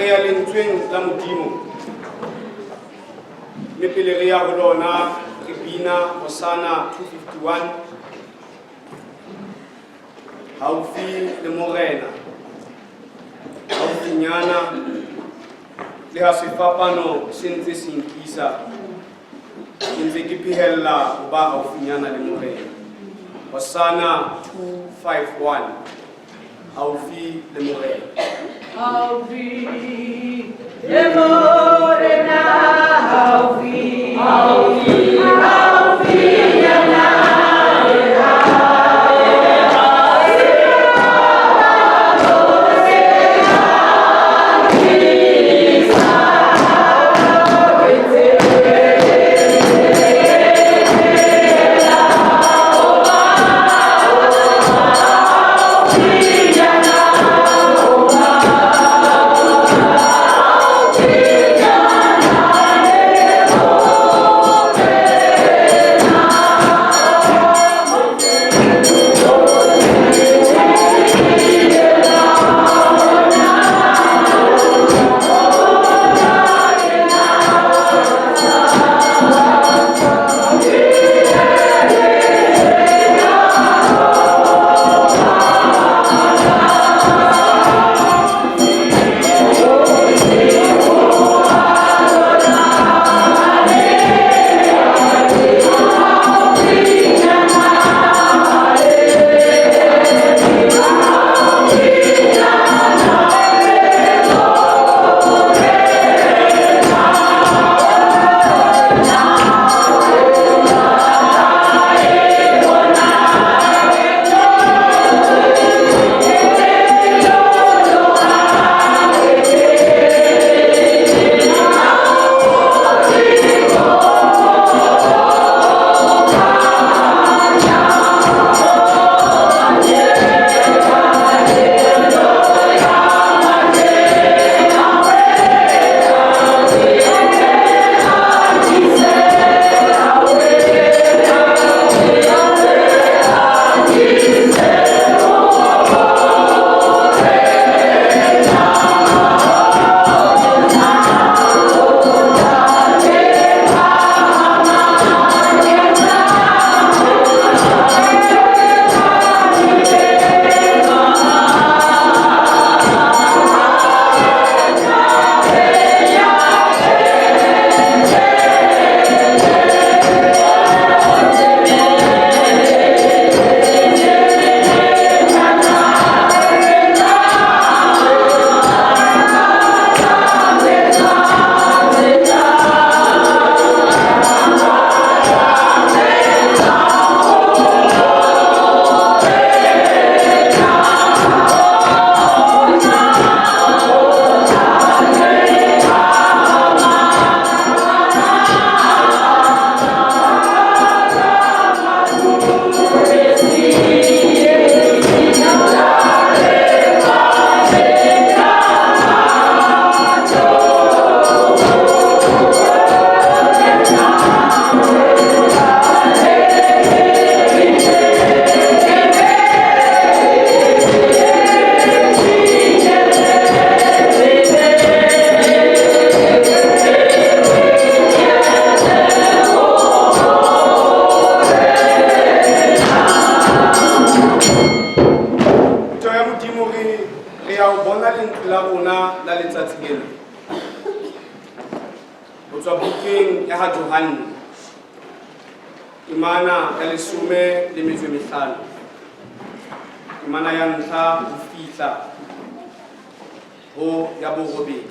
Re ya lentsweng la Modimo. Mme pele re ya ho lona re bina Hosana 251 haufi le Morena, haufinyana le ha sefapano se ntse se nkisa, ke ntse ke phehella ho ba haufinyana le Morena. Hosana 251 haufi le Morena. Haufi le Morena, haufi, haufi, haufinyana. Phutheho ya Modimo re re ya ho bona lentswe la rona la letsatsi lena ho tswa bukeng ya ha Johanne temana ya leshome le metso e mehlano temana ya ntlha ho fihla ho ya borobedi.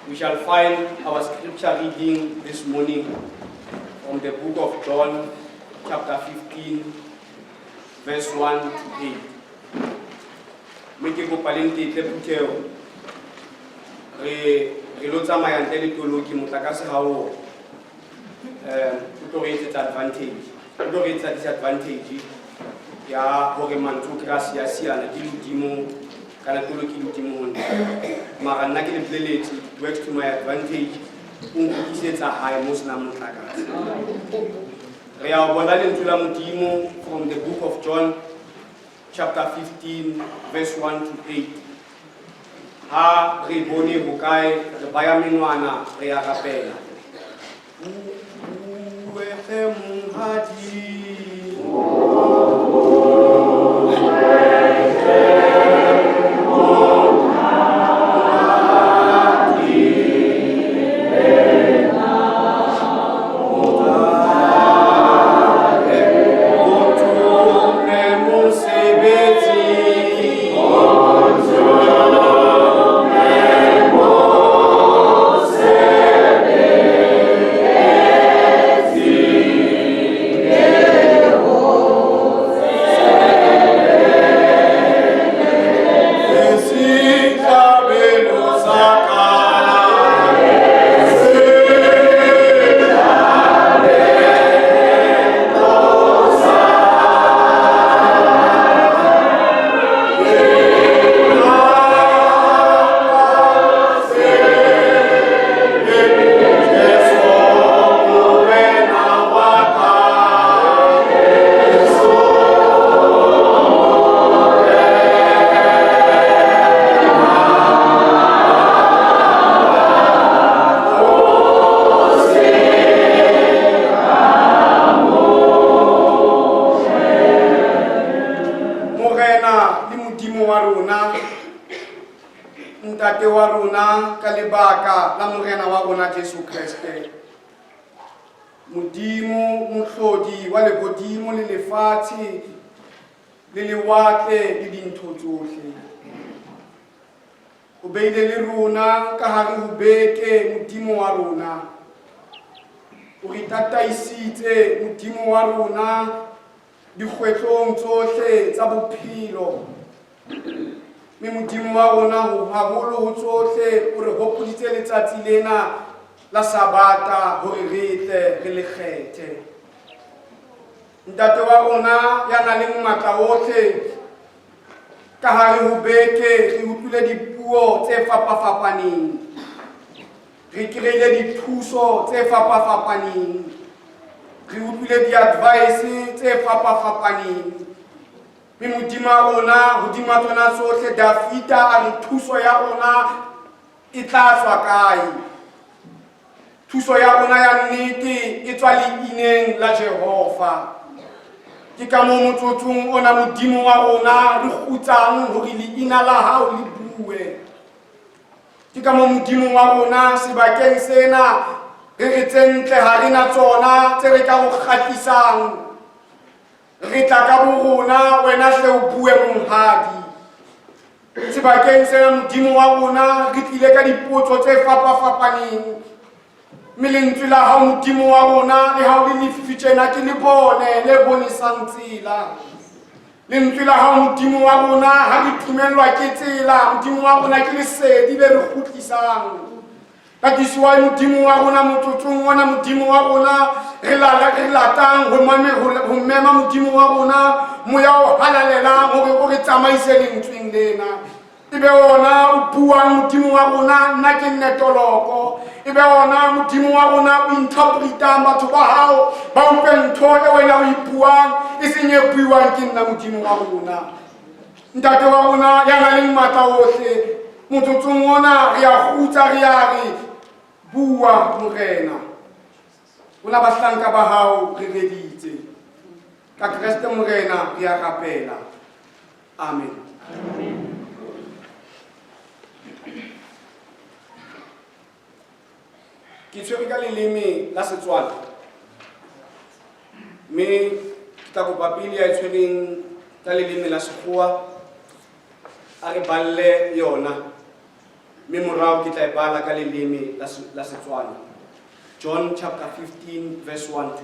We shall find our scripture reading this morning from the book of John, chapter 15, verse 1 to 8. Mme ke kopa le ntetle phutheho re re lo tsamaya ntle le toloki motlakase ha o o tlo re etsetsa advantage o tlo re etsetsa disadvantage ya hore mantswe o kry-a siasiana ke lodimo kana toloki lodimo ho nna mara nna ke le boleletse it works to my advantage o nkutlwisetsa hae mo senang motlakase. Re ya ho bona lentswe la Modimo from the book of John chapter 15 verse 1 to 8. Ha re bone hokae, re baya menwana, re a rapela. Bue hle monghadi. O thome mosebetsi. Sehlabelo sa ka. Jesu Morena wa ka. Morena le Modimo wa rona, Ntate wa rona, ka lebaka la Morena wa rona Jesu Kreste. Modimo mohlodi wa lehodimo le lefatshe le lewatle le dintho tsohle. O beile le rona ka hare ho beke, Modimo wa rona. O re tataisitse, Modimo wa rona, dikgwetlong tsohle tsa bophelo. Mme Modimo wa rona ho haholo ho tsohle o re hopoditse letsatsi lena la Sabata hore re tle re le kgethe. Ntate wa rona ya nang le matla ohle, ka hare ho beke re utlwile dipuo tse fapafapaneng. Re kry-ile dithuso tse fapafapaneng. Re utlwile di-advice tse fapafapaneng. Mme Modimo wa rona hodima tsona tsohle, Dafita a re thuso ya rona e tla tswa kae? Thuso ya rona ya nnete e tswa leineng la Jehova. Ke ka moo motsotsong ona Modimo wa rona re kgutsang hore leina la hao le bue. Ke ka moo Modimo wa rona sebakeng sena re re tse ntle ha re na tsona tse re ka o kgahlisang. Re tla ka borona, wena hle o bue monghadi. Sebakeng sena Modimo wa rona re tlile ka dipotso tse fapafapaneng. Mme lentswe la hao Modimo wa rona le ha o le lefifi tjena ke le bone le bonesang tsela. Lentswe la hao Modimo wa rona ha re timellwa ke tsela, Modimo wa rona ke lesedi le re kgutlisang. That is why Modimo wa rona motsotsong ona Modimo wa rona re re latang ho ho mema Modimo wa rona moya o halalelang hore o re tsamaise lentsweng lena. E be ona o buang Modimo wa rona, nna ke nne toloko. E be ona Modimo wa rona o interpretang batho ba hao ba utlwe ntho e wena o e buang, e seng e buiwang ke nna Modimo wa rona. Ntate wa rona ya nang le matla ohle, motsotsong ona re a kgutsa, re a re bua Morena. Rona bahlanka ba hao re reditse. Ka Kreste Morena re a rapela. Amen. Ke tshwere ka leleme la Setswana, mme ke tla kopa pele ya e tshwereng ka leleme la Sekgowa a re balle yona, mme morao ke tla e bala ka leleme la Setswana. John chapter 15 verse 1 to 8.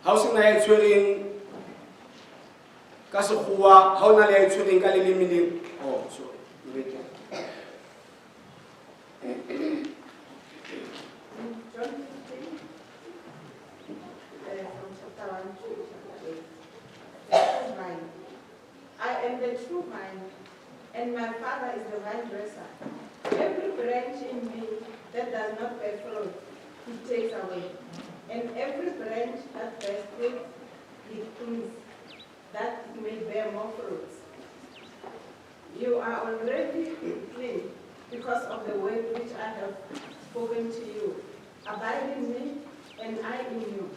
Ha o sena ya e tshwereng ka Sekgowa, ha o na le ya e tshwereng ka leleme le, oh, sorry. John 15, from chapter 1 to chapter 8. The true vine. I am the true vine, and my Father is the vine dresser. Every branch in me that does not bear fruit, he takes away. And every branch that bears fruit, he prunes, that it may bear more fruits. You are already clean because of the word which I have spoken to you. Abide in me, and I in you.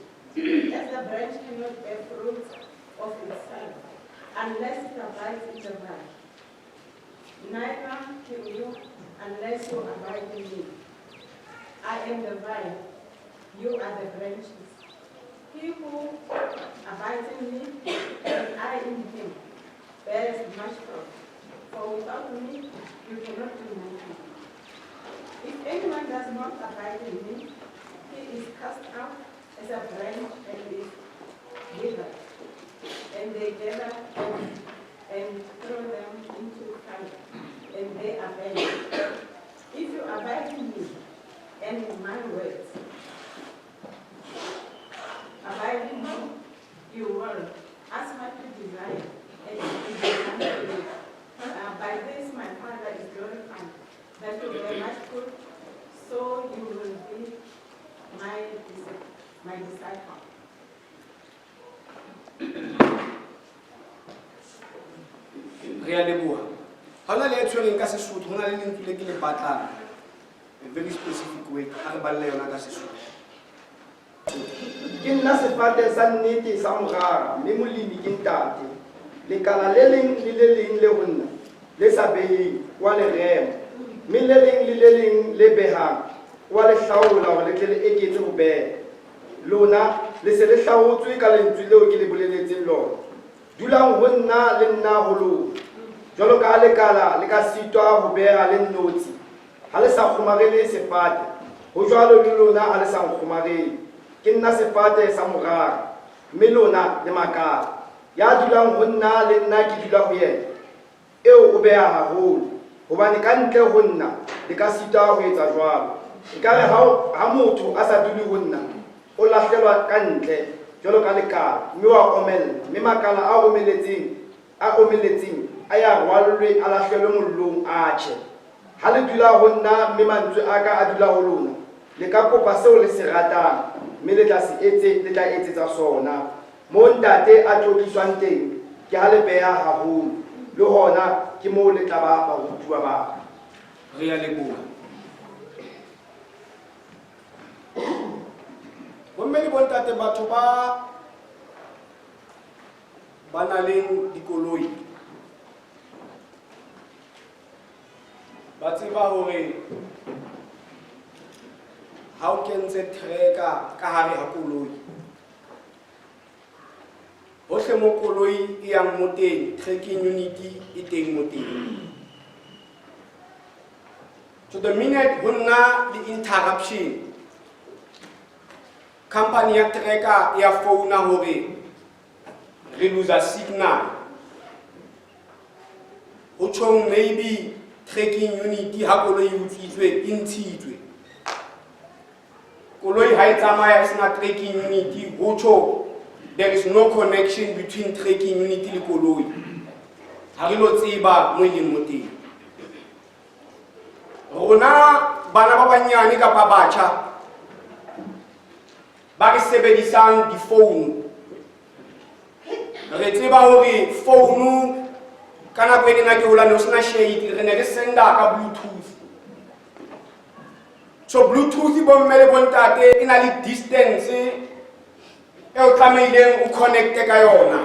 As the branch cannot bear fruit of itself unless it abides in the vine, neither can you unless you abide in me. I am the vine, you are the branches. He who abides in me and I in him bears much fruit, for without me you cannot do nothing. If anyone does not abide in me, he is cast out as a branch and is withered. And they gather them and throw them into fire, and they are burned. If you abide in me and in my words abide in me, you will ask what you desire, and it will be done to you. By this my Father is glorified, that you bear much fruit, so you will be my disciple. Re a leboha. Ha hona le e tshwereng ka Sesotho, ho na le lentswe le ke le batlang, a very specific word, a re balle yona ka Sesotho. Ke nna sefate sa nnete sa morara, mme molemi ke Ntate. Lekala le leng le le leng le ho nna le sa beheng, wa le rema, mme le leng le le leng le behang, wa le hlaola hore le tle le eketse ho beha. Lona le se le hlaotswe ka lentswe leo ke le boleletseng lona. Dulang ho nna, le nna ho lona. Jwalo ka ha lekala le ka sitwa ho beha le nnotshi ha le sa kgomarele sefate, ho jwalo le lona ha le sa nkgomarele. Ke nna sefate sa morara, mme lona le makala. Ya dulang ho nna, le nna ke dula ho yena, eo o beha haholo, hobane ka ntle ho nna le ka sitwa ho etsa jwalo. Ekare ha motho a sa dule ho nna, o lahlelwa ka ntle jwalo ka lekala, mme wa omella, mme makala a omeletseng a ya rwallwe, a lahlelwe mollong, a tjhe. Ha le dula ho nna, mme mantswe a ka a dula ho lona, le ka kopa seo le se ratang, mme le tla etsetsa sona. Mo Ntate a tlotliswang teng ke ha le beha haholo, le hona ke moo le tla ba barutuwa ba ka. Re a leboha. Bomme le bontate, batho ba nang le dikoloi ba tseba hore ha o kentse tracker ka hare ha koloi, hohle mo koloi e yang mo teng, tracking unit e teng mo teng. So the minute ho nna le interruption, company ya tracker ya founa hore re lose signal, ho tjhong maybe tracking unit ha koloi e utswitswe, e ntshitswe. Koloi ha e tsamaya e sena tracking unit, ho tjho there is no connection between tracking unit le koloi, ha re lo tseba mo e leng mo teng. Rona bana ba banyane kapa batjha ba re sebedisang difounu, re tseba hore founu ka nako e nena ke holane ho sena shade, re ne re senda ka Bluetooth. So Bluetooth, bomme le bontate, e na le distance e o tlamehileng o connecte ka yona.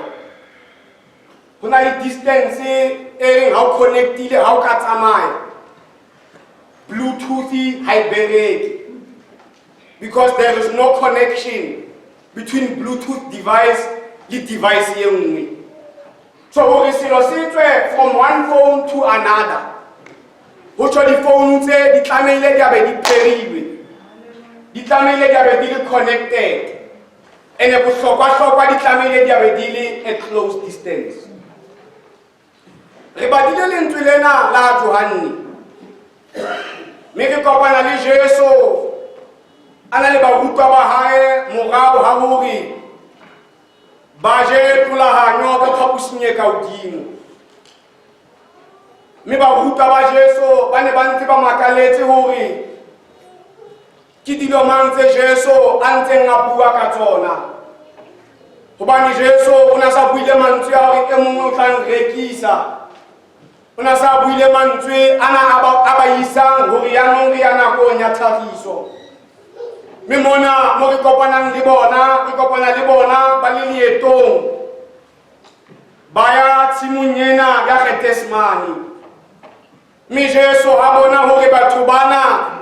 Ho na le distance e reng ha o connectile, ha o ka tsamaya, Bluetooth ha e bereke, because there is no connection between Bluetooth device le device e nngwe. So hore selo se tswe from one phone to another, ho tjho difounu tse di tlamehile di abe di pairilwe, di tlamehile di abe di le connected, ene bohlokwa-hlokwa di tlamehile di abe di le a close distance. Re badile lentswe lena la Johanne, mme re kopana le Jesu a na le barutwa ba hae morao ha hore ba je tlolaganyo ka phaposing e ka hodimo. Mme barutwa ba Jesu ba ne ba ntse ba makaletse hore ke dilo mang tse Jesu a ntseng a bua ka tsona. Hobane Jesu o ne a sa buile mantswe a hore e mong o tla nrekisa. O ne a sa buile mantswe ana a ba isang hore yanong re ya nakong ya tlhagiso. Mme mona mo re kopanang le bona, re kopana le bona ba le leetong. Ba ya tshimong ena ya Gethsemane. Mme Jesu a bona hore batho bana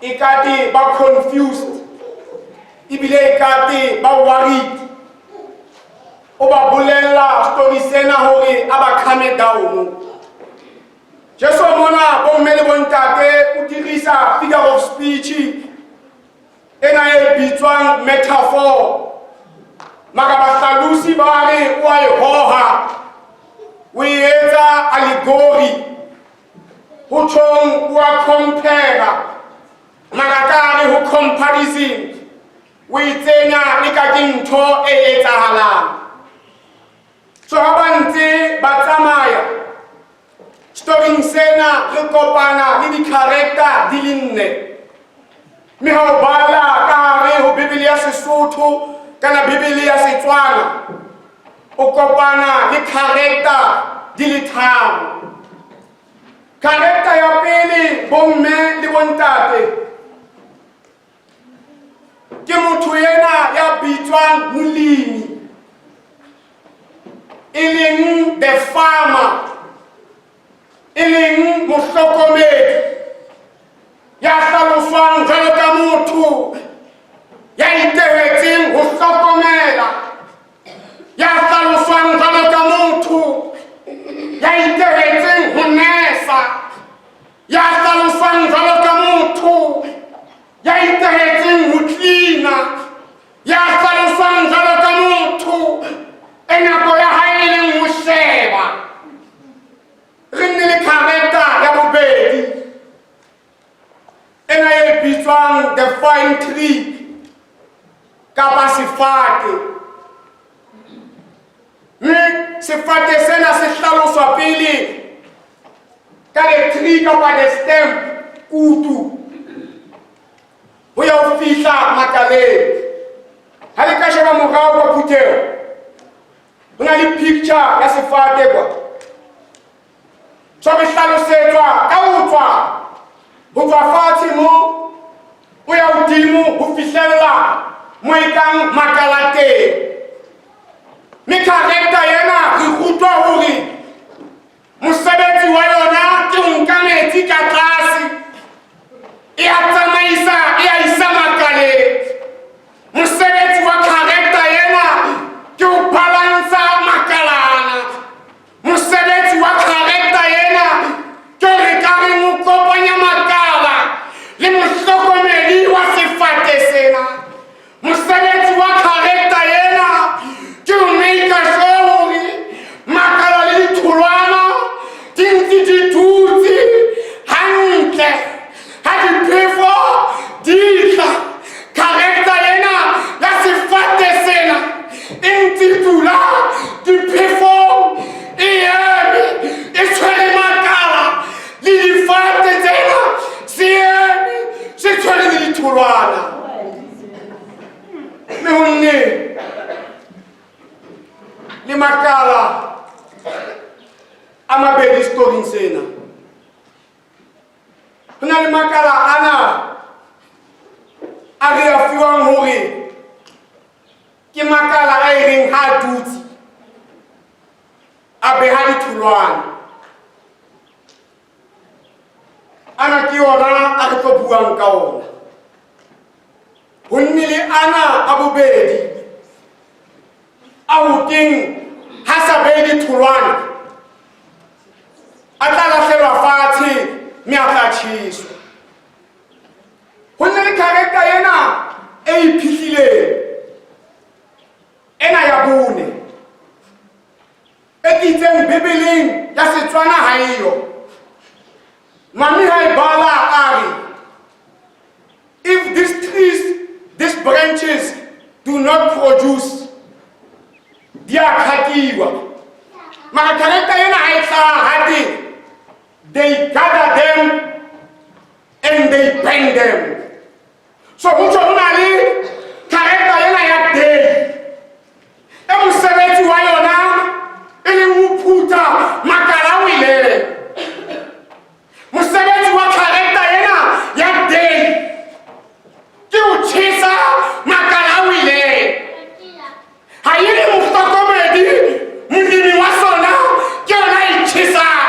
ekate ba confused ebile ekate ba worried. O ba bolella story sena hore a ba calm down. Jesu mona bomme le bontate o dirisa figure of speech ena e bitswang metaphor. Mara bahlalosi ba re o a e hoha, o e etsa allegory. Ho tjhong o a compare, mara ka hare ho comparison o e tsenya e ka ke ntho e etsahalang. So ha ba ntse ba tsamaya storyng sena re kopana le di-character di le nne. Mme ha o bala ka hare ho Bibele ya Sesotho kana Bibele ya Setswana, o kopana le character di le tharo. Character ya pele, bomme le bontate, ke motho ena ya bitswang molemi, e leng the farmer, e leng mohlokomedi ya hlaloswang jwalo ka motho ya itehetseng ho hlokomela, ya hlaloswang jwalo ka motho ya itehetseng ho nesa, ya hlaloswang jwalo ka motho ya itehetseng ho cleana, ya hlaloswang jwalo ka motho e nako ya hae e leng ho sheba. Re nne le character ya bobedi ena e bitswang the vine tree kapa sefate. Mme sefate sena se hlaloswa pele ka the tree kapa the stem, kutu, ho ya ho fihla makaleng. Ha le ka sheba morao kwa phutheho, ho na le picture ya sefate kwa. So re hlalosetswa ka ho tswa fatshe mo o ya hodimo ho fihlella mo e kang makala teng. Mme character ena re rutwa hore mosebetsi wa yona ke ho nka metsi ka tlase, e a tsamaisa, e a isa makaleng. Mosebetsi wa character ena ke ho balansa makalana. Mosebetsi wa character ena ke hore ka re mo kopanya makala le mohlokomedi wa sefate sena. Mosebetsi wa character ena ke ho make sure hore makala le ditholwana di ntse di dutse hantle. Ha diphefo di tla, character ena ya sefate sena e ntse dula diphefong, e eme, e tshwere makala le difate tsena se eme, se tshwere le ditholwana. Mme ho nne le makala a mabedi storyng sena. Ho na le makala ana a re a fiwang hore ke makala a e reng ha a dutse a beha ditholwana. Ana ke yona a re tlo buang ka ona. Ho nne le ana a bobedi a ho keng ha sa behe ditholwana, a tla lahlelwa fatshe mme a tla tjheswa. Ho nne le character ena e iphihlileng, ena ya bone e ke itseng Bibeleng ya Setswana ha eyo. Mami ha e bala a re, if these trees, these branches do not produce, di a khakiwa. Mara character ena ha e hlaha ha teng, They gather them and they burn them. So ho tswa ho na le character ena ya day e mosebetsi wa yona e leng ho phutha makala a weleng. Mosebetsi wa character ena ya day ke ho tjhesa makala a weleng. Ha e le mohlokomedi, molemi wa sona ke yona e tjhesang.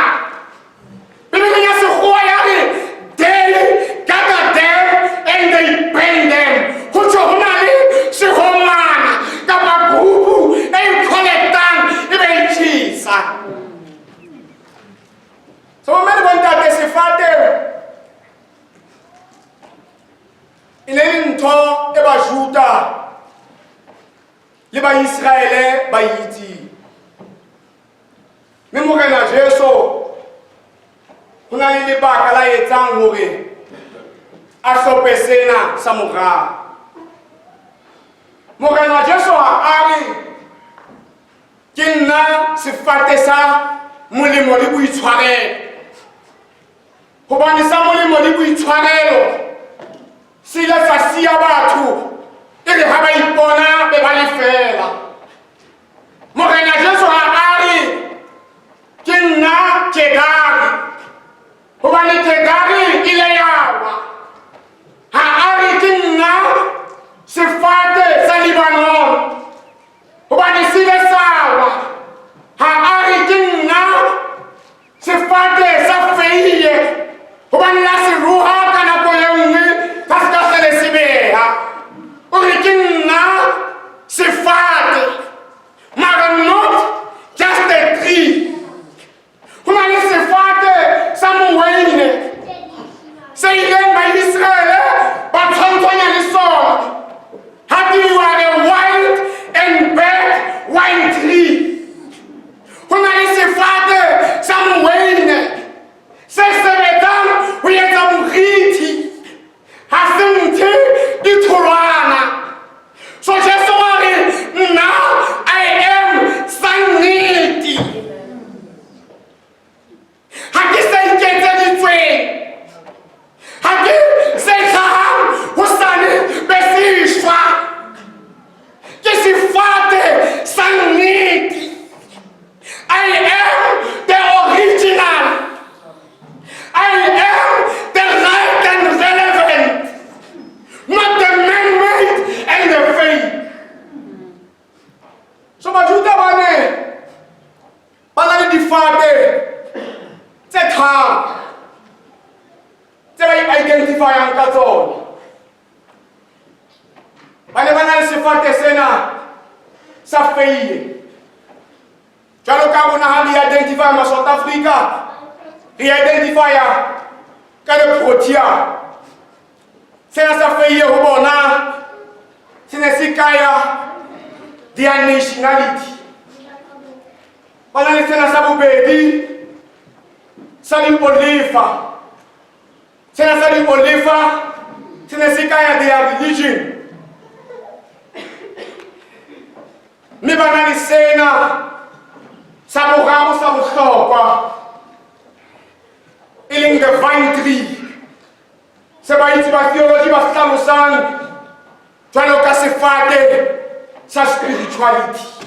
Bibeleng ya Sekgowa ya re they gather them and they burn them. Ho tjho ho na le sehongwana kapa group e collectang e be e tjhesa. So bomme le bontate, sefate e ne le ntho e Bajuda le Baiseraele ba itseng. Mme Morena Jesu ho na le lebaka la etsang hore a hlophe sena sa morara. Morena Jesu ha a re ke nna sefate sa molemo le boitshwarelo, hobane sa molemo le boitshwarelo se ile sa siya batho e re ha ba ipona be ba le fela. Morena Jesu ha a re ke nna kedare, hobane kedare e ile ya wa. Ha a re ke nna sefate sa Lebanon, hobane se ile sa wa. Ha a re ke nna sefate sa feie, hobane la se roha ka nako e nngwe ka se ka hlele se beha. O re ke nna sefate, mara not just a tree. Ho na le sefate sa moweine se ileng Baiseraele ba tshwantshanya le sona. Ha you are a wild and bad wine tree. Ho na le sefate sa moweine se sebetsang ho etsa moriti, ha se nthe ditholwana. So Jesu wa re nna I am sa nnete, ha ke se iketseditsweng, ha ke se hlahang hosane be se shwa. Ke sefate sa nnete. I am the original. I am the right and relevant, not the man-made and the fake. So Bajuda ba ne ba na le difate tse tharo tse ba identifyang ka tsona. Ba ne ba na le sefate sena sa feie. Jwalo ka rona ha re identify ma South Africa, re identifya ka le protea. Sena sa feie ho bona se ne se kaya their nationality. Ba na le sena sa bobedi sa diolifa. Sena sa diolifa se ne se kaya their religion. Mme ba na le sena sa boraro sa bohlokwa e leng the vine tree, se baitse ba theology ba hlalosang jwalo ka sefate sa spirituality.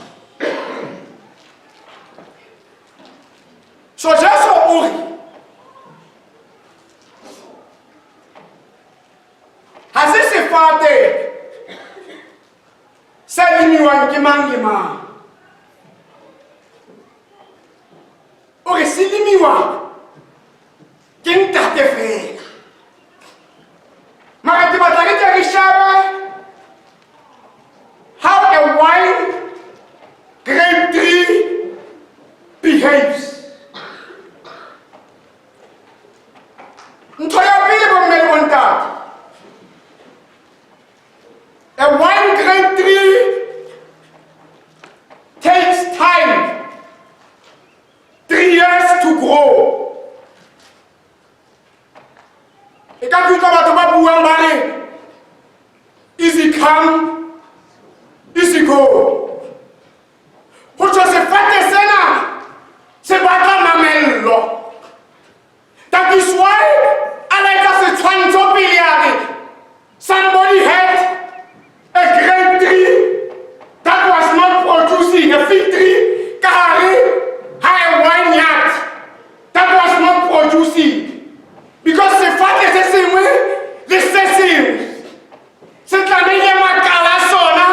So Jesu o re ha se sefate se lemiwang ke mang le mang. O re se lemiwa ke ntate fela. Mara ke batla re tle re shebe how a wine grape tree behaves. Ntho ya pele, bomme le bontate, a wine grape tree takes time, 3 years to grow. E ka ke utlwa batho ba buang ba re easy come, easy go. Ho tjho sefate sena se batla mamello. producing. Because sefate se sengwe le se sengwe se tlamehile makala a sona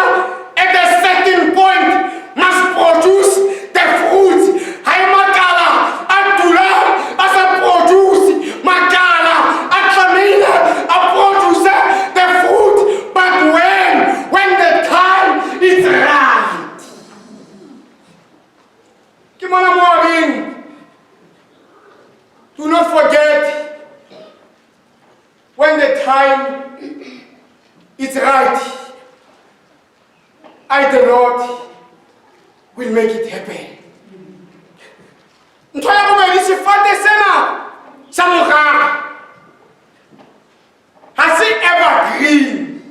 at a certain point must produce the fruits. Ha e makala a dulang a sa produce, makala a tlamehile a produce the fruit, but when the time is right. Ke mona mo a reng, do not forget when the time is right, I the Lord will make it happen. Ntho ya bobedi, sefate sena sa morara ha se evergreen.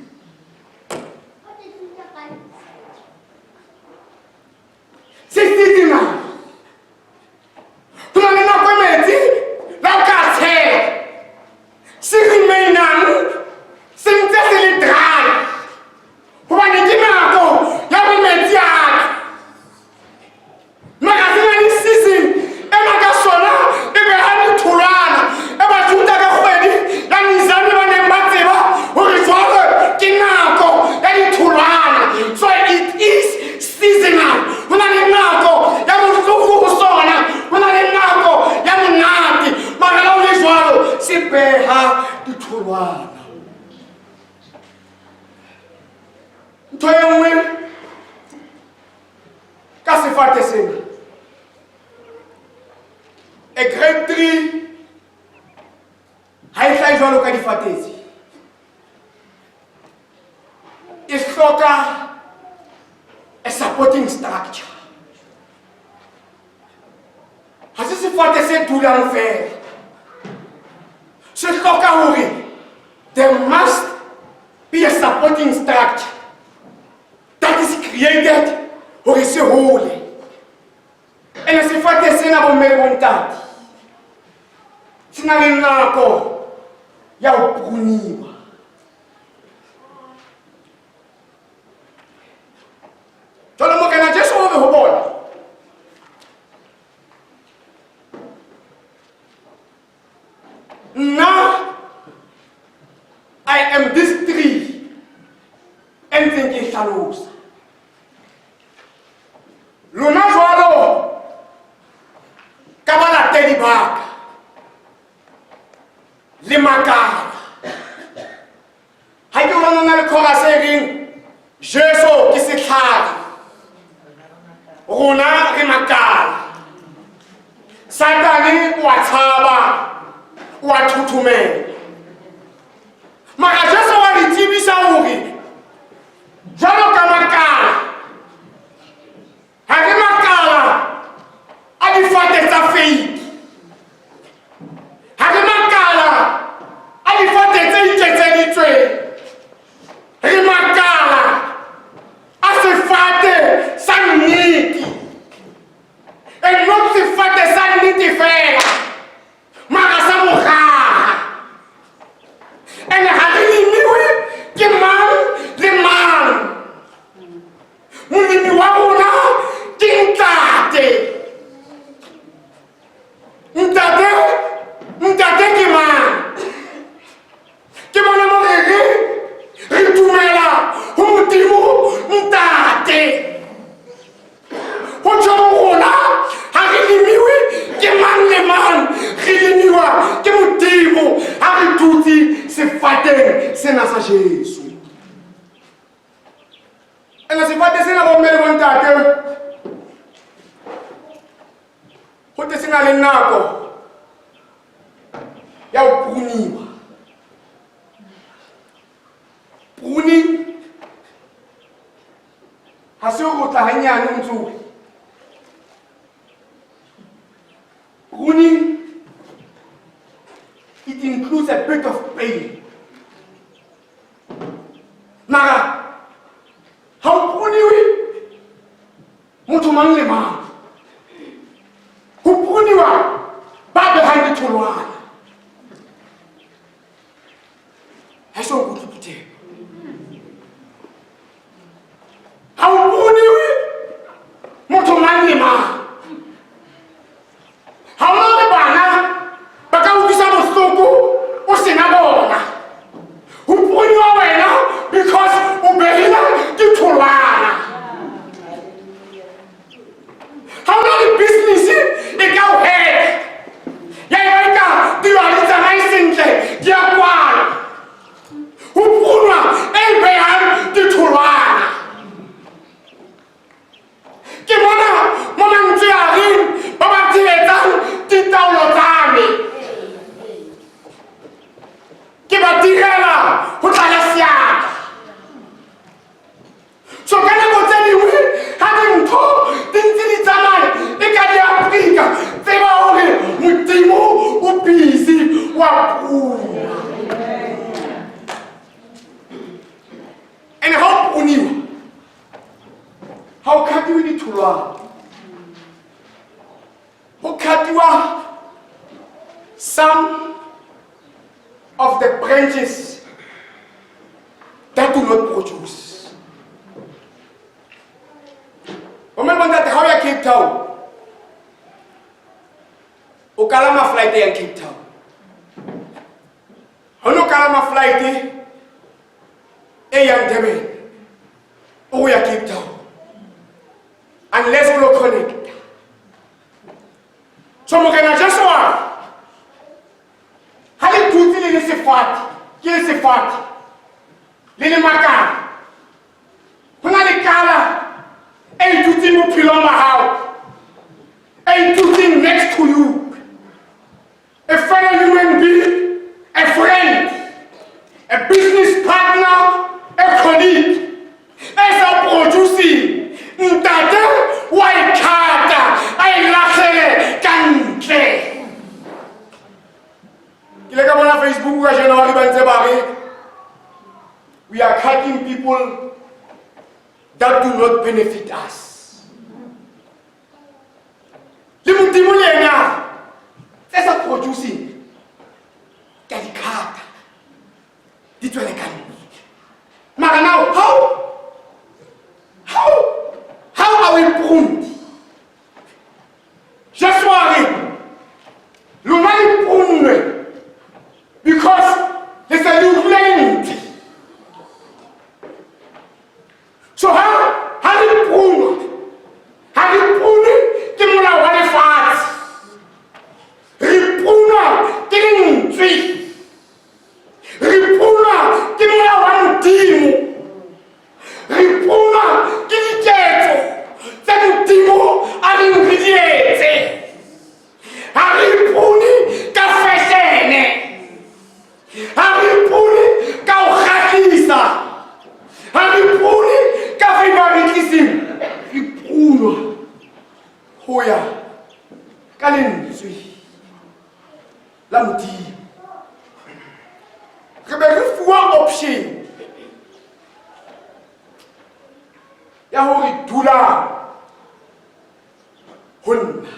Se seasonal. Ho na le nako e metsi la o ka tshela, se remainang se ntse se le dry, hobane ke nako ya hore metsi a tle. Mara se na le season ena ka sona e beha ditholwana. E Bajuda ka kgwedi ya Nisane ba neng ba tseba hore jwale ke nako ya ditholwana. So it is seasonal. Ho na le nako ya bohloko ho sona, ho na le nako ya monate, mara la ho le jwalo se beha ditholwana. Ntho e nngwe ka sefate sena, a grape tree ha e hlahe jwalo ka difate tse, e hloka a supporting structure. Ha se sefate se dulang fela, se hloka hore there must be a supporting structure that is created hore se hole. Ene sefate sena, bomme le bontate, se na le nako ya ho pruniwa. Jwale Morena Jesu o re ho bona, nna I am this tree e ntseng ke e hlalosa. Lona jwalo ka balatedi ba ka le makala. Ha ke bona na le chorus e reng Jesu ke setlhare, rona re makala. Satane o a tshaba, o a thothomela, mara Jesu wa re tsebisa hore jwalo ka makala, ha re makala a difate tsa fake, ha re makala a difate tse iketseditsweng, re makala a sefate sa nnete. And not sefate sa nnete fela, mara sa morara. And ha re lemiwe ke mang le mang, molemi wa rona ke ntate. Ntate, ntate ke mang? Ke bona mo re re re dumela ho Modimo ntate. Ho tjho rona ha re lemiwe ke mang le mang, re lemiwa ke Modimo ha re dutse sefateng sena sa Jesu. Ene sefate sena, bomme le bontate, ho te se na le nako ya ho pruniwa. Pruning ha se o tla hanyane o ntso o pruning, it includes a bit of pain. Mara ha o pruniwe motho mang le mang, ho pruniwa ba behang ditholwana. Ha se o kutlwe phutheho, ha o pruniwe motho mang le mang. Ha ona le bana ba ka o Wa prunwa. And ha o pruniwa, ha o khatiwe ditholwana, ho khatiwa some of the branches that do not produce. Bomme le bontate, ha o ya Cape Town, o kalama flight e yang Cape Town. Ha o no kalama flight e yang Durban, o ya Cape Town, unless o lo connect. So Morena Jesu wa re, ha le dutse le le sefate, ke le sefate, le le makala, ho na le kala e dutseng bophelong ba hao, e dutseng next to you, a fellow human being, a friend, a business partner, a colleague, e sa producing. Ntate wa e khata, a e lahlele ka ntle. Ke ile ka bona Facebook ka January ba ntse ba re we are cutting people that do not benefit us. Le Modimo le ena tse sa producing ka di khata di tswele ka ntle. Mara now how are we pruned? Jesu a re lona le prunwe because le se le utlwile lentswe. So ha re prunwa, ha re prunwe ke molao wa lefatshe, re prunwa ke lentswe, re prunwa ke molao wa Modimo, re prunwa ke diketso tse Modimo a reng re di etse. Ha re prune ka fashion-e, ha re prune ka ho kgahlisa, ha re prune ka favoritism, re prunwa ho ya ka lentswe la Modimo. Re be re fuwa option ya hore dulang ho nna.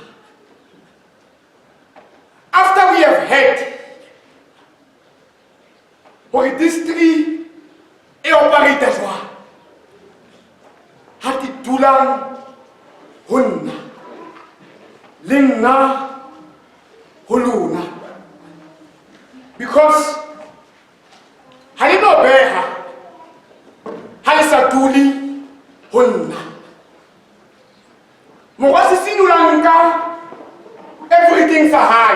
After we have heard hore this tree e operate jwang, ha ke dulang ho nna le nna ho lona, because ha le no beha ha le sa dule ho nna. Morwa Sesini o la nka everything sa hae.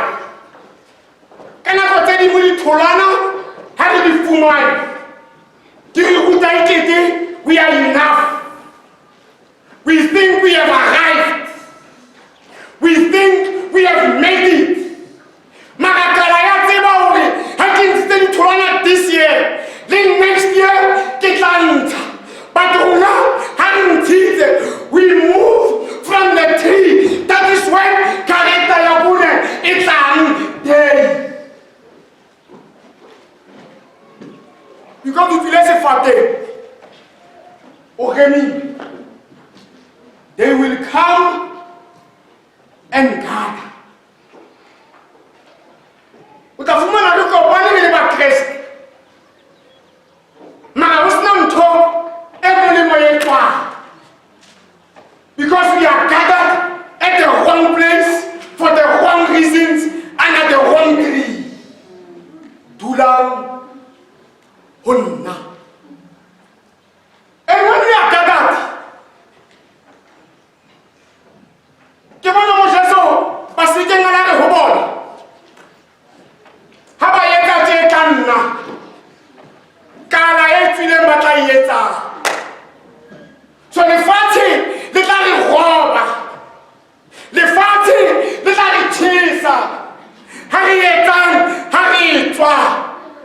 Ka nako tse dingwe ditholwana ha re di fumane, ke re ruta ekete we are enough. We think we have arrived. We think we have made it. Mara kala ya tseba hore ha ke ntshitse ditholwana this year, le next year ke tla ntsha. But rona ha re ntshitse, we move from the tree. That is when character ya bone e tlang teng. Because o tswile sefateng, o remile. They will come and gather. O tla fumana re kopane re le Bakreste, mara ho sena ntho e molemo e tswang, because we are gathered at the wrong place for the wrong reasons under the wrong tree. Dulang ho nna. And when we are gathered, ke bona mo Jesu ba sekeng a re ho bona, ha ba etsa tje ka nna, kala e tswileng ba tla e etsang. So lefatshe le tla re roba, lefatshe le tla re tjhesa ha re etsang, ha re tswa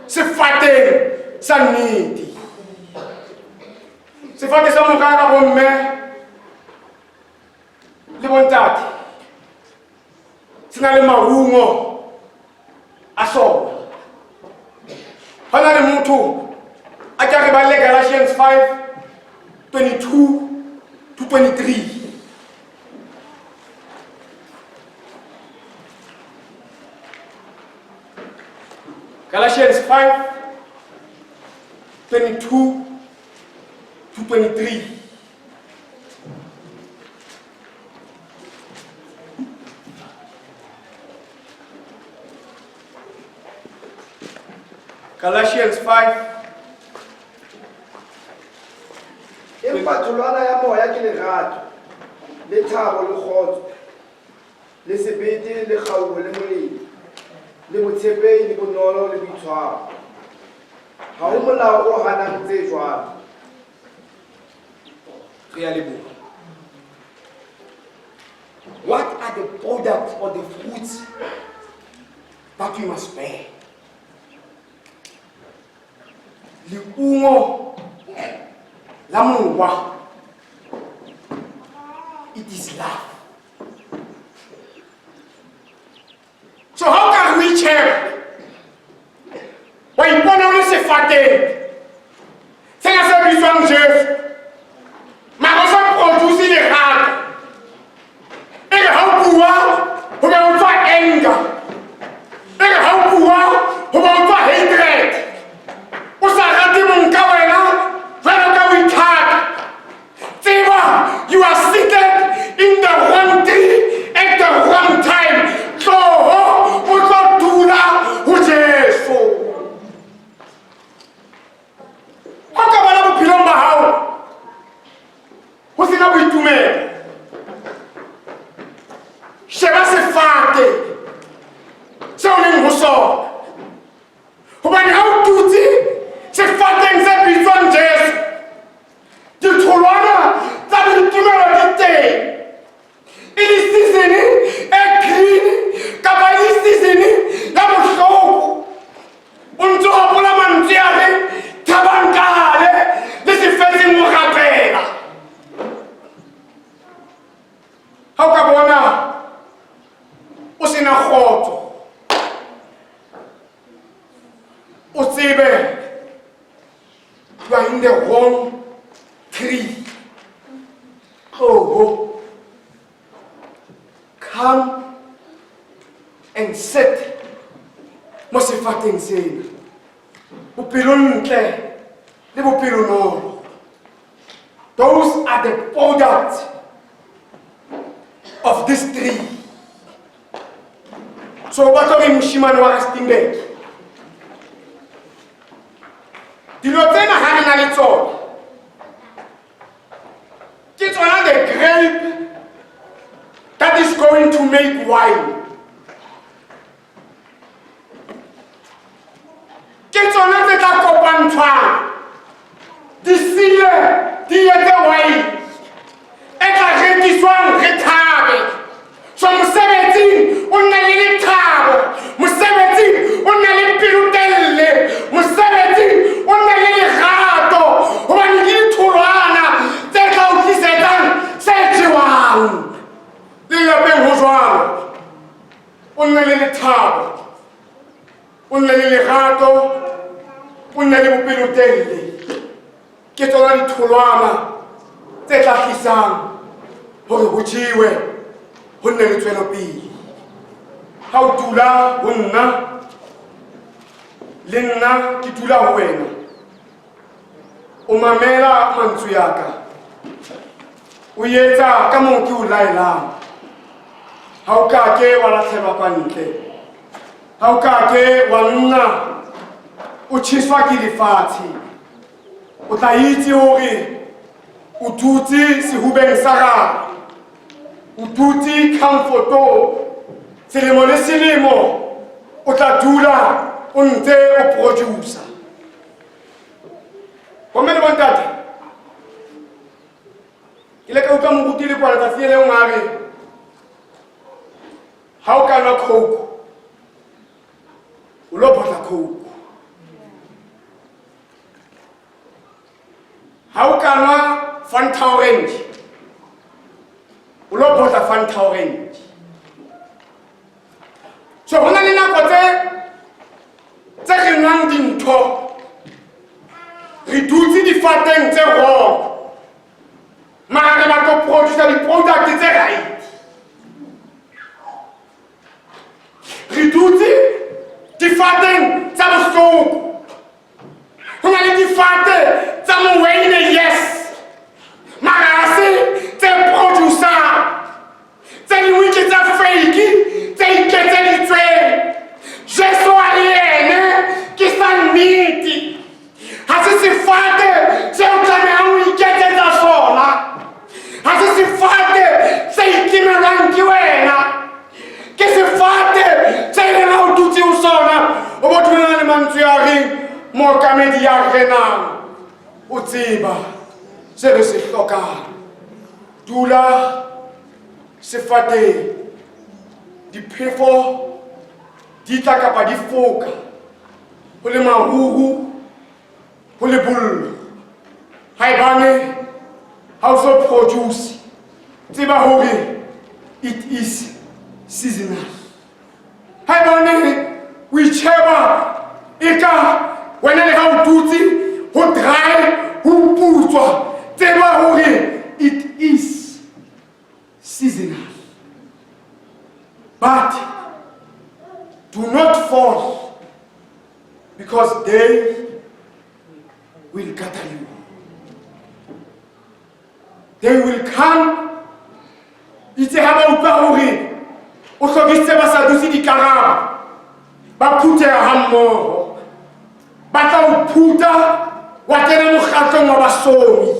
sefateng sa nnete. Sefate sa morara, bomme le bontate, se na le maungo a a sona. Ho na le motho a ka re balle Galatians 5 22 to 23. Galatians 5 22 to 23. Galatians 5. Empa tholwana ya moya ke lerato, le thabo, le kgotso, le sebete, le kgauho, le molemo, le botshepehi, le bonolo, le boitshwaro. Ha ho molao o hanang tse jwalo. Re a leboha. What are the products or the fruits that we must bear? Leungo la mowa, it is love. So how can we check? Wa ipona o le sefateng sena se bitswang Jesu, mara o sa produce lerato. E re ha o bua ho be o tswa anger, e re ha o bua ho be o tswa hatred, o sa rate mong ka wena jwalo ka o ithata. Tseba, you are seated in the wrong tree at the wrong time. Tloho o tlo dula ho Jesu. Ha o ka bona bophelong ba hao ho sena boitumelo, sheba sefate seo leng ho sona, hobane ha o dutse sefateng se bitswang Jesu, ditholwana tsa boitumelo di teng. E le season e green kapa e le season ya bohloko, o ntse o hopola mantswe a re thabang ka hale le se fetseng ho rapela. Ha o ka bona o sena kgotso, o tsebe you are in the wrong tree. Tloho, come and sit mo sefateng sena, bopelontle le bopelonolo. Those are the products of this tree. So o batla gore moshimane wa Rustenburg, dilo tsena ha re na le tsona, ke tsona the grape that is going to make wine. Ke tsona tse tla kopantshwang di sile di etse wine e tla rekiswang, re thabe. So mosebetsing o nne le lethabo, mosebetsing o nne le pelotelle, mosebetsing o nne le lerato, hobane ke ditholwana tse tla o tlisetsang se jewang. Le lapeng ho jwalo, o nne le lethabo, o nne le lerato, o nne le bopelotelle. Ke tsona ditholwana tse tla tlisang hore ho jewe, ho nne le tswelopele. Ha o dula ho nna, le nna ke dula ho wena, o mamela mantswe ya ka, o etsa ka moo ke o laelang, ha o ka ke wa lahlelwa kwa ntle, ha o ka ke wa nna o tjheswa ke lefatshe. O tla itse hore o dutse sehubeng sa gagwe, o dutse comfortong. Selemo le selemo o tla dula o ntse o producer. Bomme le bontate, ke ile ka utlwa moruti le kwana tsatsi le leng a re ha o ka nwa Coke, o lo botla Coke. Ha o ka nwa Fanta Orange, o lo botla Fanta Orange. So ho na le nako tse Shebang dintho. Re dutse difateng tse wrong. Mara re batla ho producer di-product tse right. Re dutse difateng tsa bohloko. Ho na le difate tsa moweine, yes. Mara ha se tse producang. Tse dingwe ke tsa fake, tse iketseditsweng. Jesu a le yene ke sa nnete. Ha se sefate seo o tlamehang ho iketsetsa sona. Ha se sefate se itemelwang ke wena. Ke sefate se e leng ha o dutse ho sona, o bo thulana le mantswe a reng mookamedi ya renang o tseba se re se hlokang. Dula sefateng, diphefo di tla kapa di foka, ho le maruru, ho le bollo. Haebane ha o so produce, tseba hore it is seasonal. Haebane o itjheba eka wena le ha o dutse ho dry, ho putswa, tseba hore it is seasonal. But do not fall, because they will gather you. They will come. Itse ha ba utlwa hore o hlokisitse basadusi dikarabo, ba phutheha hammoho, ba tla o phutha wa kena mokgatlong wa basomi.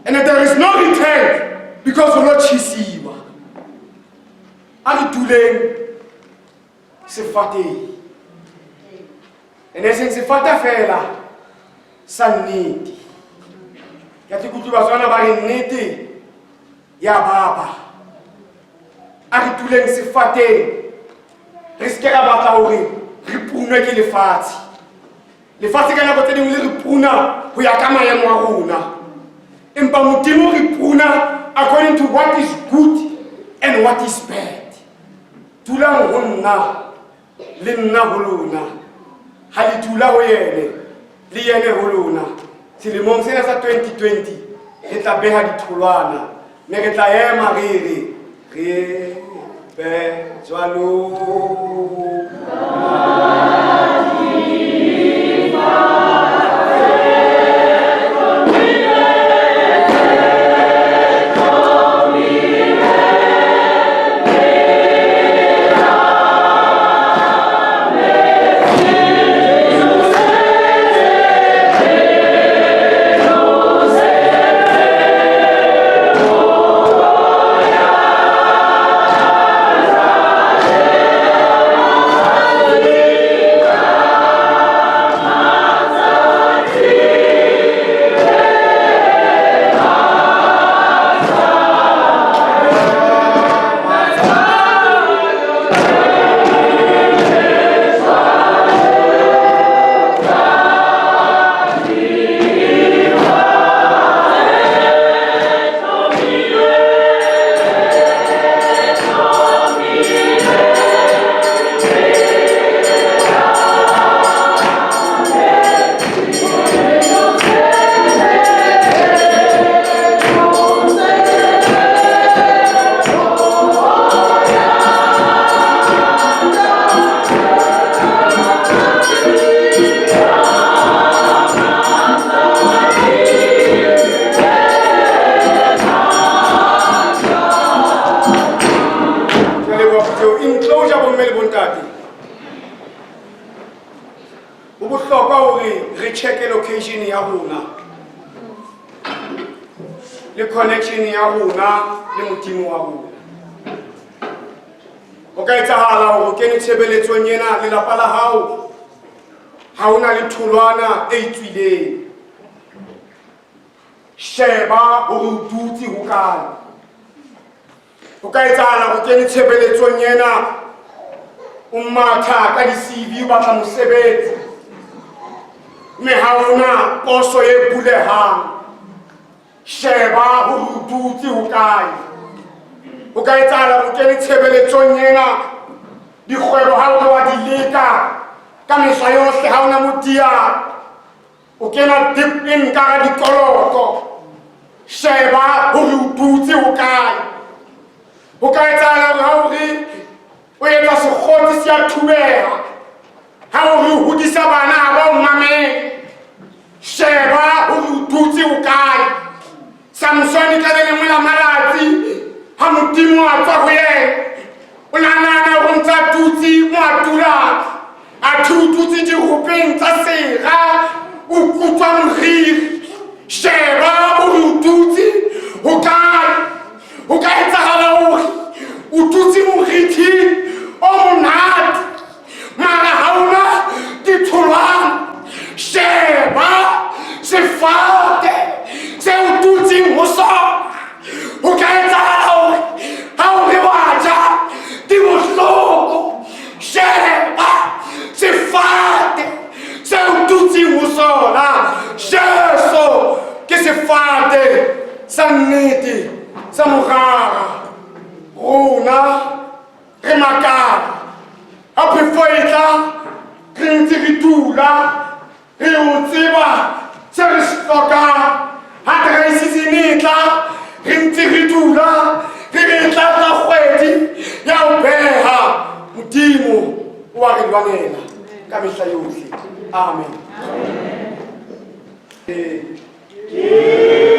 And there is no return because o lo tjhesiwa. A re duleng sefateng. And e seng sefate fela sa nnete. Ke tle ke utlwe Batswana ba re nnete ya baba. A re duleng sefateng. Re se ke ra batla hore re punwe ke lefatshe. Lefatshe ka nako tse dingwe le re puna ho ya ka maemo a rona. Empa Modimo re puna according to what is good and what is bad. Dulang ho nna le nna ho lona. Ha le dula ho yene le yene ho lona. Selemong sena sa 2020 re tla beha ditholwana mme re tla ema re re re be jwalo. Ke a leboha phutheho. Enclosure bomme le bontate. Ho bohlokwa hore re check-e location ya rona le connection ya rona le Modimo wa rona. Ho ka etsahala hore o kene tshebeletsong ena lelapa la hao ha hona le tholwana e tswileng. Sheba hore o dutse hokae. Ho ka etsahala hore o kene tshebeletsong ena o matha ka di-CV o batla mosebetsi, mme ha hona poso e bulehang. Sheba hore o dutse hokae. Ho ka etsahala hore o kene tshebeletsong ena dikgwebo ha o re wa di leka ka Ka mehla yohle ha o na motiana, o kena deep in ka hara dikoloto. Sheba hore o dutse hokae. Ho ka etsahala hore ha o re o etsa sekgotsi se a thubeha. Ha o re o hodisa bana ha ba o mamele. Sheba hore o dutse hokae. Samsone ka le lengwe la malatsi ha Modimo a tswa ho yena, o ne a nahana hore o ntse a dutse mo a dulang, athe o dutse diropeng tsa sera, o kutswa moriri. Sheba hore o dutse hokae. Ho ka etsahala hore o dutse morithing o monate, mara ha ona ditholwana. Sheba sefate se o dutseng ho sona. Ho ka etsahala hore ha o re wa ja di bohloko. Sheba sefate se o dutseng ho sona. Jesu ke sefate sa nnete sa morara. Rona re makala ha phefo e tla, re ntse re dula re o tseba se re se hlokang. Ha dry season e tla, re ntse re dula re re e tla tla kgwedi ya ho beha. Modimo o a re lwanela ka mehla yohle. Amen. Amen.